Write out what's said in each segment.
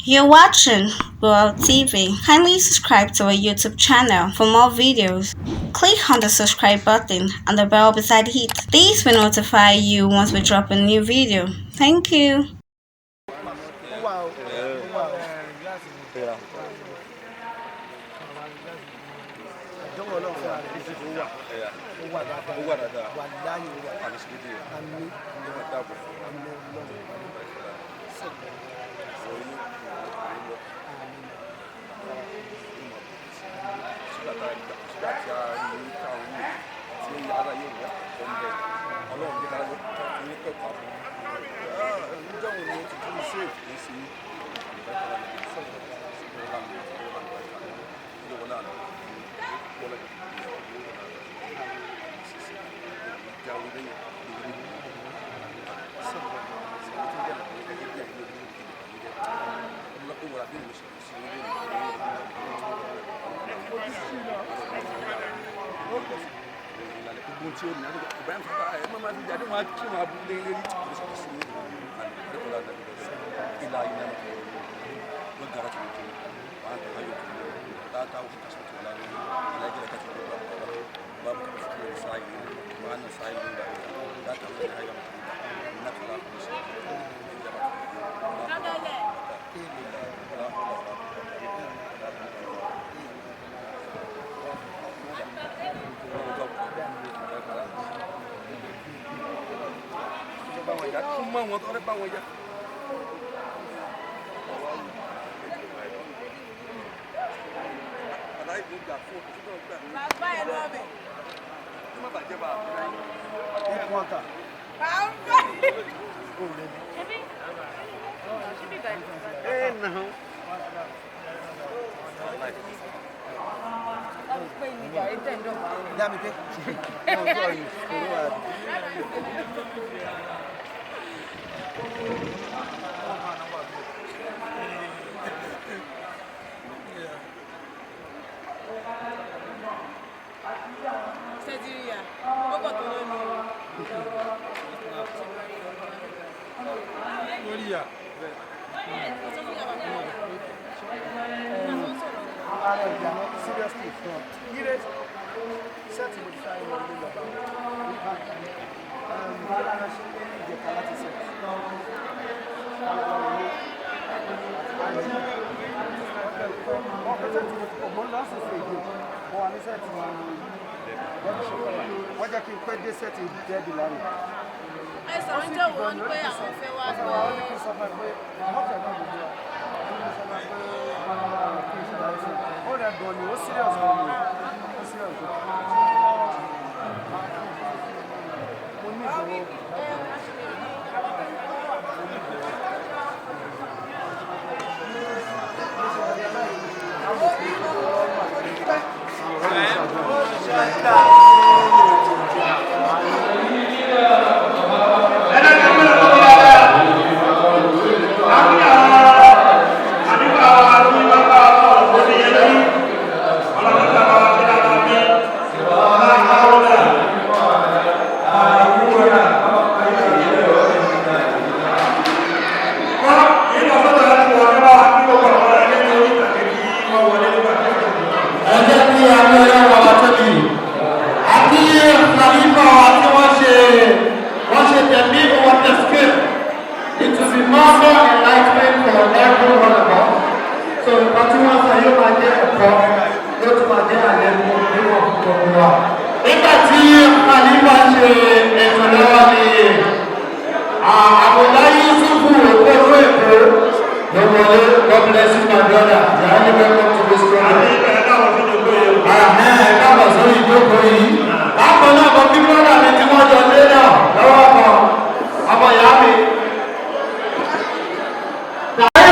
You're watching World TV. Kindly subscribe to our YouTube channel for more videos. Click on the subscribe button and the bell beside it. These will notify you once we drop a new video. Thank you.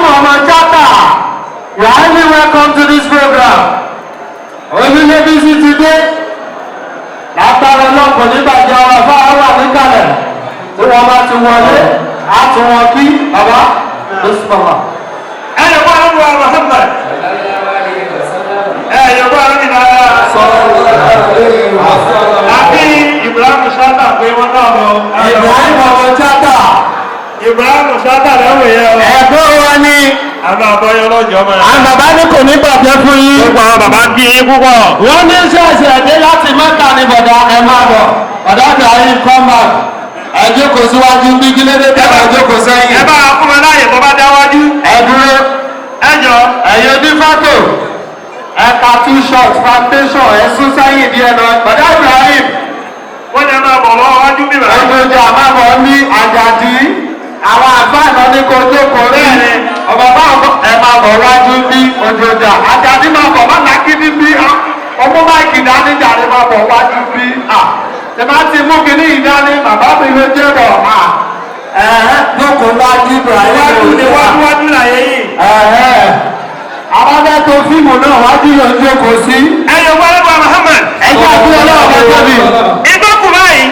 Ibrahim Shatta, you are highly welcome to this program. Olamilekan today. Látara ọlọ́pọ̀ nígbàjá ọ̀rọ̀ fáwọn wà níkàlẹ̀ tí wọ́n bá ti wọlé àti wọn kí bàbá lóṣùpọ̀mọ̀. Ẹ̀yọ̀kọ́ àrùn àwọn Muhammad. Ẹ̀yọ̀kọ́ àrùn ìdára àbí Ibrahim Shatta pé wọ́n náà lọ. Ibrahim Shatta. Ibrahim Shatta lẹ́wọ̀ yẹ ọ. Ẹ̀gbọ́n wọn ni. Àbá àbọ̀ àwọn bàbá ní kò ní bàjẹ́ fún yín. gbogbo àwọn bàbá kí yín púpọ̀. wọ́n ní ṣẹ̀ṣẹ̀ dé láti Mẹ́kà ní bọ̀dá ẹ máa bọ̀ bọ̀dá Ibrahim kọ́mbà ẹ jókòó síwájú bí kílódé bẹ́ẹ̀ ẹ jókòó sẹ́yìn. ẹ bá fún mi láàyè tó bá dáwájú. ẹ dúró ẹ jọ. ẹ̀yin bí fọ́tò ẹ̀ka t-shirt foundation ẹ̀sùn sẹ́yìn díẹ̀ lọ bọ̀dá Ibrahim. wọ́n yẹ máa bọ̀ lọ́wọ́ wájú bí bàbá. ẹgbẹ́jọ àmàbọ̀ ní àjàdí àwọn àfáàná ní kò jókòó rí ọ̀bọ̀ bá ẹ máa bọ̀ wájú ní òjòjà àjàdí máa bọ̀ má nàkíní bí ọmọ máìkì dání jàre máa bọ̀ wájú bí ṣe máa ti mú kíní ìdání bàbá mi ló jẹ́ bọ̀ jókòó wájú Ibrahim wájú ni wájú láyé yìí. àwọn akẹ́kọ̀ọ́ fíìmù náà wájú yóò jókòó sí. ẹyọ wọlé bá Muhammad. ẹjọ́ àti ọlọ́wọ́ bá tóbi. ìgbókù báyìí.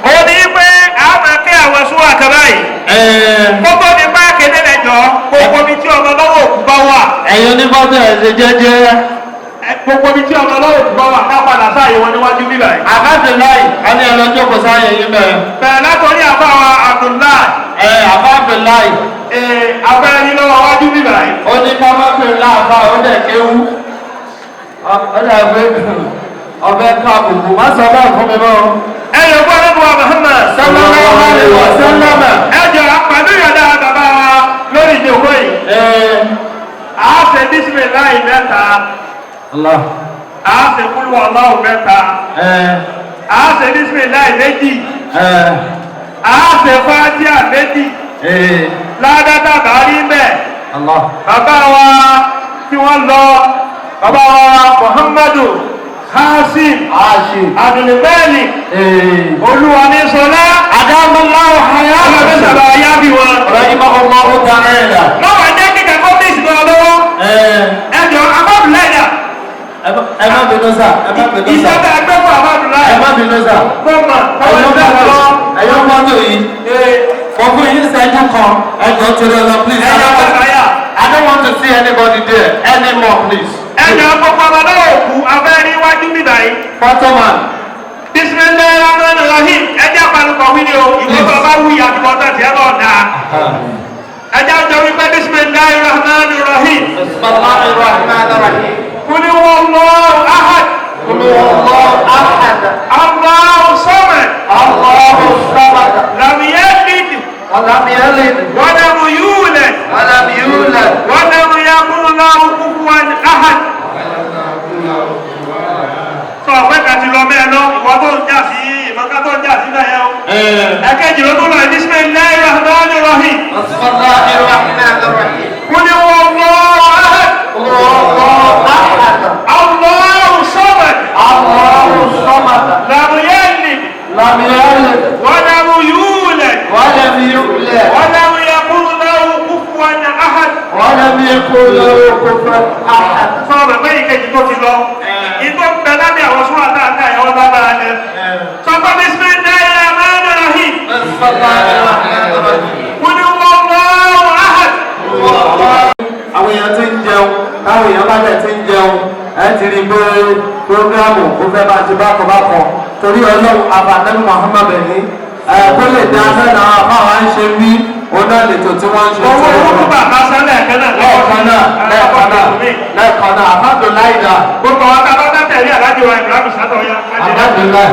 ó ní pé àwọn máa kẹ́ àwọn súnwọ́ àkàrà yìí. gbogbo ní bá kéde lẹ́jọ́ gbogbo bí tí ọmọ lọ́wọ́ òkú bá wà. ẹ̀yin onífọ́tò ẹ̀sìn jẹ́jẹ́. gbogbo bí tí ọmọ lọ́wọ́ òkú bá wà ká padà sáàyè wọn níwájú bíbá yìí. àkáǹtì láì a ní ẹlọ́jọ́ kò sáyẹ̀ yín bẹ̀rẹ̀. bẹ̀rẹ̀ látọ̀rí àbáwa Abdullahi. àbáfẹ́ láì. abẹ́rẹ́ ní lọ́wọ́ wájú bíbá yìí. ó ní ká má pè láàbá ó dẹ̀ kéwú. ó dẹ̀ gbé ọbẹ̀ ká àbùkù má sọ bẹ́ẹ̀ fún mi mọ́. ẹyọ gbọ́dọ̀ bọ̀ Muhammad. sallallahu alaihi wasallam. ẹjọ pẹ̀lú ìyọ̀dá bàbá wa lórí ìjòkó yìí. a ṣe bísímìláì mẹ́ta. Allah. a ṣe kúlù Allahu mẹ́ta. a ṣe bísímìláì méjì. a ṣe fàtíà méjì. ládàtà bàárí mẹ́. Allah. bàbá wa tí wọ́n lọ bàbá wa Muhammadu Hasim Abdulbẹ́ẹ̀lì olúwa ní sọlá adámọ́láwọ̀ hayá ọlọ́bẹ̀ sábà yá bí wọn. rahimahullahu ta'ala. lọ́wọ́ jẹ́ kíkẹ́ kó bí ìsìnkú lọ́wọ́ ẹjọ́ abábùláìdà. ẹ má bínú sá ẹ má bínú sá. ìṣẹ́bẹ̀ ẹgbẹ́ fún abábùláìdà. ẹ má bínú sá. gbọ́mọ̀ tọ́wọ́ ìṣẹ́ lọ. ẹ̀yọ́ mọ́tò yìí wọ́n fún yín sẹ́jú kan ẹjọ́ tó lọ lọ please. I don't want to see anybody there anymore please. ẹjọ́ gbogbo ọmọdé òkú abẹ́rẹ́ iwájú bíbá yìí. Photoman. Bismillahir Rahmanir Rahim ẹjẹ́ àpàlùkọ̀ wí ni o ìwọ́n bá wí àtúbọ̀tán tiẹ̀ lọ́ọ̀ dáa. ẹjẹ́ àjọ wípé Bismillahir Rahmanir Rahim. Bismillahir Rahmanir Rahim. Qul huwallahu ahad. Qul huwallahu ahad. Allahu samad. Allahu samad. Lam yalid. Wa lam yalid. Wa lam yulad. Wa lam yulad. Wa lam yakun lahu kufuwan ahad. sọ ọ̀pẹ́ kàti lọ mẹ́ẹ̀ lọ ìwọ tó ń jà sí ìmọ̀ká tó ń jà sí náà yẹn o. ẹ̀kẹ́jì ló tó lọ Bismillahir Rahmanir Rahim. Bismillahir Rahmanir Rahim. Qul huwallahu ahad. Qul huwallahu ahad. Allahu samad. Allahu samad. Lam yalid. Lam yalid. Wa lam yulad. Wa lam yulad. Wa lam yakun lahu kufuwan ahad. Wa lam yakun lahu kufuwan ahad. sọ ọ̀rọ̀ pé ìkejì tó ti lọ. ìtọ́ bẹ lábẹ́ àwọn sún àtàkà ẹ̀wọ́n lábára ẹ̀. sọ pé Bismillahir Rahmanir Rahim. Bismillahir Rahmanir Rahim. Qul huwallahu ahad. àwọn èèyàn ti ń jẹun táwọn èèyàn bá dẹ̀ ti ń jẹun ẹ ti rí pé programu ó fẹ́ bá ti bákọ̀bákọ̀ torí ọlọ́run àbàdàn Muhammad ní kó lè dá sẹ́nà àbáwá ń ṣe bí ọ̀nà ètò tí wọ́n ń ṣe. owó owó bàbá sálẹ̀ kẹ́nà lẹ́ẹ̀kan náà Alhamdulillah. gbogbo àwọn tá a bá tẹ̀lé alájọ wa Ibrahim Shatta ya. Alhamdulillah.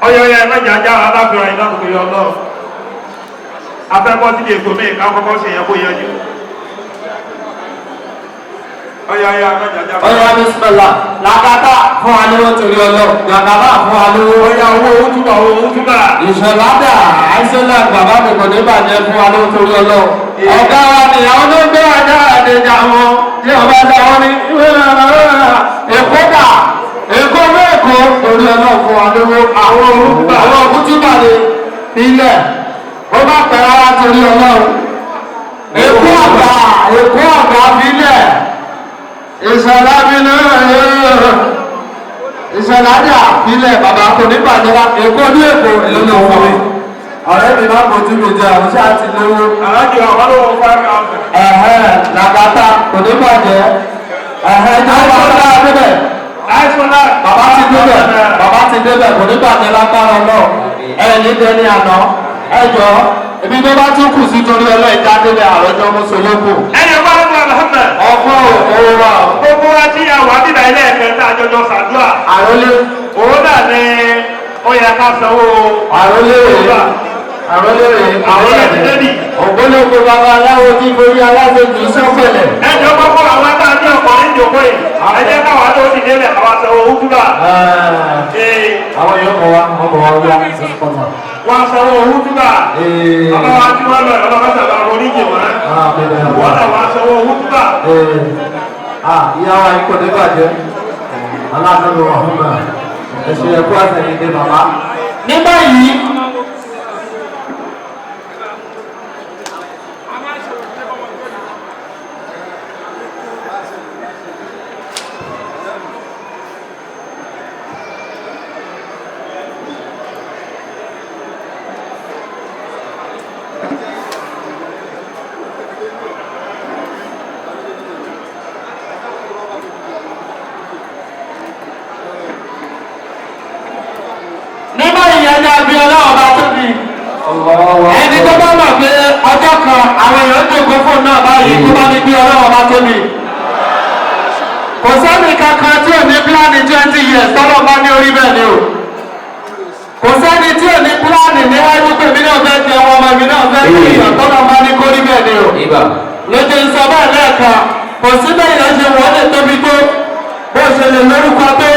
ọyọ ya ẹlẹ́jà ajá wa bá fẹ́ràn iná kò yọ lọ. afẹ́kọ́ sí ètò mi ká kọ́kọ́ ṣe yẹn kó yẹjú. ọyọ ya ẹlẹ́jà ajá. ọyọ Bismillah làkàtà fún alówó torí ọlọ́run làkàtà fún alówó. ọyọ owó ojúbà owó ojúbà. ìṣọ̀ládà àìsílẹ̀ bàbá mi kò ní bàjẹ́ fún alówó torí ọlọ́run. ọ̀gá wa nìyàwó ló gbé ajá àdéjà wọn tí ọba dá wọn ní èkó dà èkó mẹ́ẹ̀kó torí ọlọ́run fún alówó. àwọn òkútùbà ni ilẹ̀ ó má pẹ́ rárá torí ọlọ́run. èkó àgbà filẹ̀ ìṣọ̀lábínú ìṣọ̀lájà filẹ̀ bàbá kò ní bàjẹ́ wa èkó ní èkó èlò ló fún mi. ọ̀rẹ́ mi máa bójú mi jẹ àwọn ṣáà ti lówó. alájọ àwọn ló wọ fún làkàtà kò ní bàjẹ́ ìjọba ọ̀gá débẹ̀. bàbá ti débẹ̀ kò ní bàjẹ́ lágbára náà. ẹ̀yìn dẹni àná ẹjọ́ ibi tó bá tún kù sí torí ọlọ́ọ̀dá délé àròjọ mọ́sọ̀lọ́kù. ẹ̀yẹ wá lọ́wọ́ alhamdulilayi. ọkọ òwò wa. gbogbo wa tí àwọn àbíbá ilé ẹ̀kẹ́ tá a jọjọ ṣàdúrà. àròlé. òun náà ní ó yẹ ká sanwó. àròlé rẹ̀ àròlé rẹ̀ àròlé ti débi. ògbólógbò bàbá aláwo tí forí aláṣẹ jù sọ́pẹ̀lẹ̀. ẹjọ́ kọ́kọ́ àwọn atáàdé ọkọ̀ ní ìjòkó yìí. ẹjẹ́ káwọn adó ti délẹ̀ káwọn sanwó húdúbà. àwọn yóò kọ wa wọn kọ wa wíwá sọ́pọ̀tà. wọ́n sanwó húdúbà. bàbá wa tí wọ́n lọ ẹ̀ lọ́wọ́ sábà oníjì wọn. wọ́n náà wọ́n sanwó húdúbà. ìyá wa ikọ̀ ní bàjẹ́ aláàbẹ̀rẹ̀ wà fún mi ẹ̀sùn ẹ̀kọ́ àtẹ̀yìndé bàbá. ní báyìí ẹni abiola ọba tóbi ẹni tó bá mọ̀ pé ọjọ́ kan àwọn èèyàn dògbò fóònù náà báyìí tó bá ní bí ọlọ́wọ́ ọba tóbi kò sẹ́ni kankan tí ò ní pílánì 20 years tọ́lọ́ bá ní orí bẹ́ẹ̀ ni o kò sẹ́ni tí ò ní pílánì níwájú pé mi náà fẹ́ jẹ ọmọ mi náà fẹ́ jẹ ìyàn tọ́lọ́ bá ní kórí bẹ́ẹ̀ ni o lójú sọ bẹ́ẹ̀ lẹ́ẹ̀kan kò sí bẹ́ẹ̀ yẹn ṣe wọ́n lè tóbi tó bó ṣe lè lórúkọ tó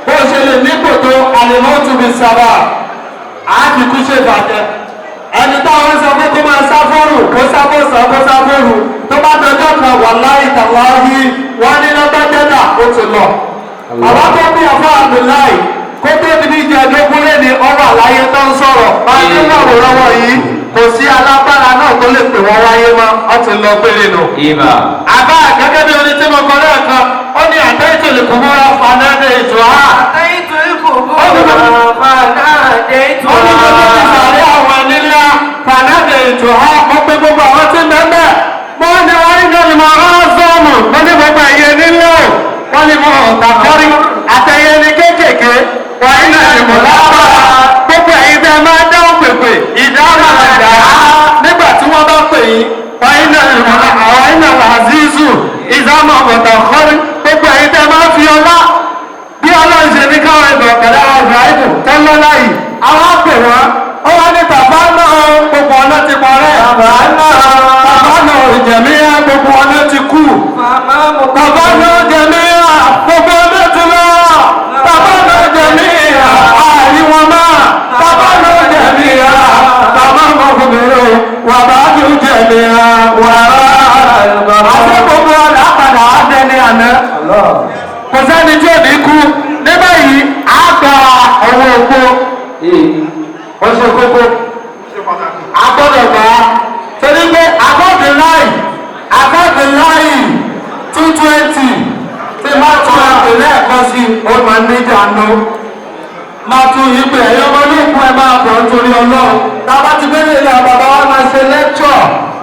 bó ṣe lè nípò tó àlèmọ́tò mi sábà àti kú ṣe bàjẹ́ ẹni táwọn sọ pé kó máa sáfóòrù kó sáfóòsàn kó sáfóòrù tó bá dọjọ́ kan wà láì tàwáhí wọ́n ní lọ́gbẹ́ jẹ́dà ó ti lọ. àwọn tó bí ọ̀fọ́ àbúláì kó tó ní ìjẹ́ ẹ̀dógún lé ní ọ̀rọ̀ àlàyé tó ń sọ̀rọ̀ máa ní wọ̀rọ̀ lọ́wọ́ yìí kò sí alágbára náà tó lè pè wọ́n wáyé mọ́ ọ ti lọ péré nù. àbá gẹ́gẹ́ bí oní tí mo kọ lẹ́ẹ̀kan ó ní àtẹ́yìntì lè kó mọ́ra fanáde ètò á. àtẹ́yìntì lè kó mọ́ra fanáde ètò á. ó ní gbogbo ti sàrí àwọn nílá fanáde ètò á. ó pé gbogbo àwọn tí mẹ́mẹ́ wọ́n ní wọ́n ní lórí mọ́ ọ́n sọ́ọ̀mù wọ́n ní gbogbo ẹ̀yẹ nílò wọ́n ní mọ́ ọ̀tàkọ́rí àtẹ̀yẹ ní kéékèèké wọ́n ní ìmọ̀ lápá gbogbo ẹ̀yin bẹ́ẹ̀ máa dáhùn pèpè ìdáhùn àgbà nígbà tí wọ́n bá pè yín wọ́n ní àwọn iná làzízù ìdáhùn ọ̀tàkọ́rí gbogbo ẹ̀yin bẹ́ẹ̀ máa fi ọlá bí ọlọ́run ṣe ní káwọn ẹgbẹ̀ ọ̀kadà ọ̀gáìbù tẹ́lọ́lá yìí àwọn àpè wọn ó wá ní bàbá náà gbogbo ọ̀nà ti pọ̀rẹ́ bàbá náà ìjẹ̀míyà gbogbo ọ̀nà ti kú bàbá náà jẹ̀míyà gbogbo ọ̀nà ti lọ bàbá náà jẹ̀míyà ààrí wọn máa bàbá náà jẹ̀míyà bàbá náà gbogbo wà bá tó jẹ̀míyà wà àti gbogbo ọ̀nà àpàdà àdẹni àná kò sẹ́ni tí ò ní kú ní báyìí á gba ọwọ́ ògbó ó ṣe kókó agbọ́dọ̀ gbà á torí pé abọ́dé láì 220 tí máa tún àpè lẹ́ẹ̀kan sí ó máa ń níjà nù máa tún yí pé ẹ̀yọ́ ọmọ olóògùn ẹ̀ máa bọ̀ nítorí ọlọ́run tábà ti gbé nílẹ̀ bàbá wa máa ṣe lẹ́kṣọ̀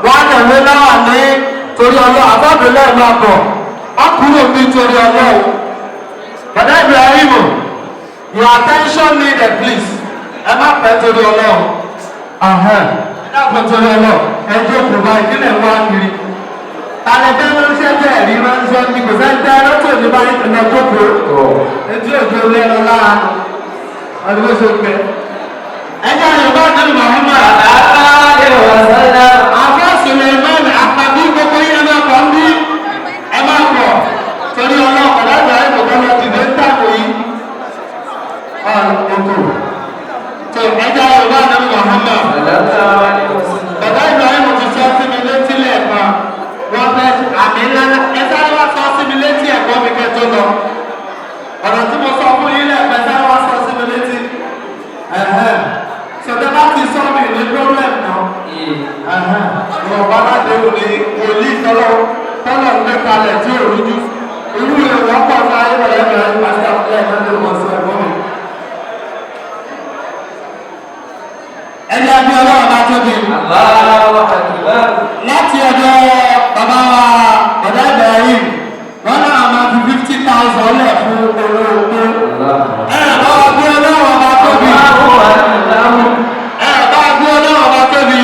wọ́n á tẹ̀lé náà ní torí ọlọ́run abọ́dé láì máa bọ̀ wọ́n kúrò bí torí ọlọ́run. Bàdá Ibrahim, your attention needed please. Ẹ má pẹ́ torí ọlọ́run. Ẹ dákun torí ọlọ́run. Ẹ jókòó báyìí kí lè wá kiri. Tàlẹ́ fẹ́ ránṣẹ́ tẹ̀ ẹ̀rí ránṣẹ́ ní kò fẹ́ tẹ́ lọ́tò ní báyìí tẹ̀lé jókòó. Etí òjò lẹ́nu lára. Ọdún bó ṣe gbẹ. Ẹ jẹ́ àyùbá nínú Muhammad. Àfẹ́ Suleiman àpàbí gbogbo yẹn náà kàn bí. Ẹ má pọ̀ torí ọlọ́run Bàdá Ibrahim kò gbọ́dọ̀ ti dé tàbí yìí. So ẹja Yorùbá nínú Muhammad. Bàdá Ibrahim ti sọ sí mi létí lẹ́ẹ̀kan. Wọ́n fẹ́ àmì ńlá ẹ sáré wá sọ sí mi létí ẹ̀kọ́ mi kẹ́ tó lọ. Ọ̀rọ̀ tí mo sọ fún yín lẹ́ẹ̀kan sáré wá sọ sí mi létí. Ṣọ̀dọ̀ bá ti sọ mi ní problem náà. Yorùbá náà dé òní wòlíì tọ́lọ̀ ń gbé kalẹ̀ tí ò rújú. Irú rẹ̀ wọ́n pọ̀ ní ayé wọ̀nyẹ́ bẹ̀rẹ̀ pàṣẹ àpẹẹrẹ ìmọ̀lẹ́ wọn sọ ẹ̀gbọ́n mi. Ẹni abí ọlọ́run bá tóbi. Láti ọjọ́ bàbá wa Bàdá Ibrahim, wọ́n náà máa fi 50,000 lẹ̀ fún owó owó. Bá abí ọlọ́run bá tóbi. Bá abí ọlọ́run bá tóbi.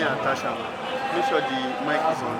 Make sure the mic is on.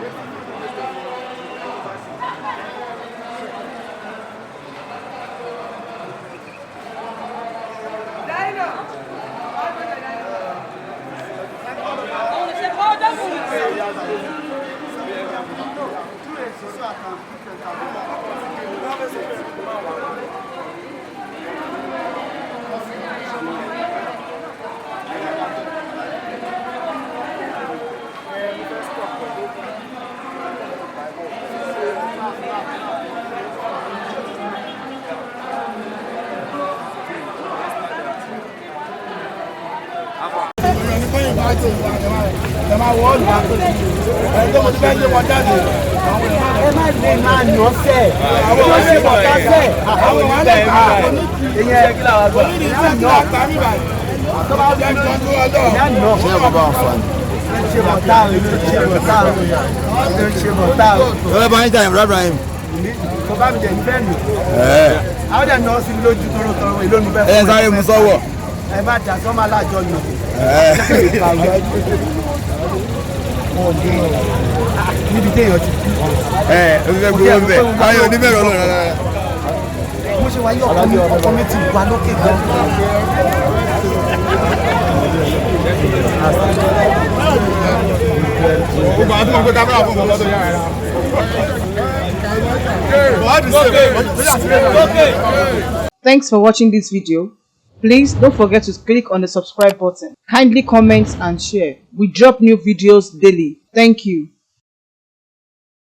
Thanks for watching this video. Please don't forget to click on the subscribe button. Kindly comment and share. We drop new videos daily. Thank you.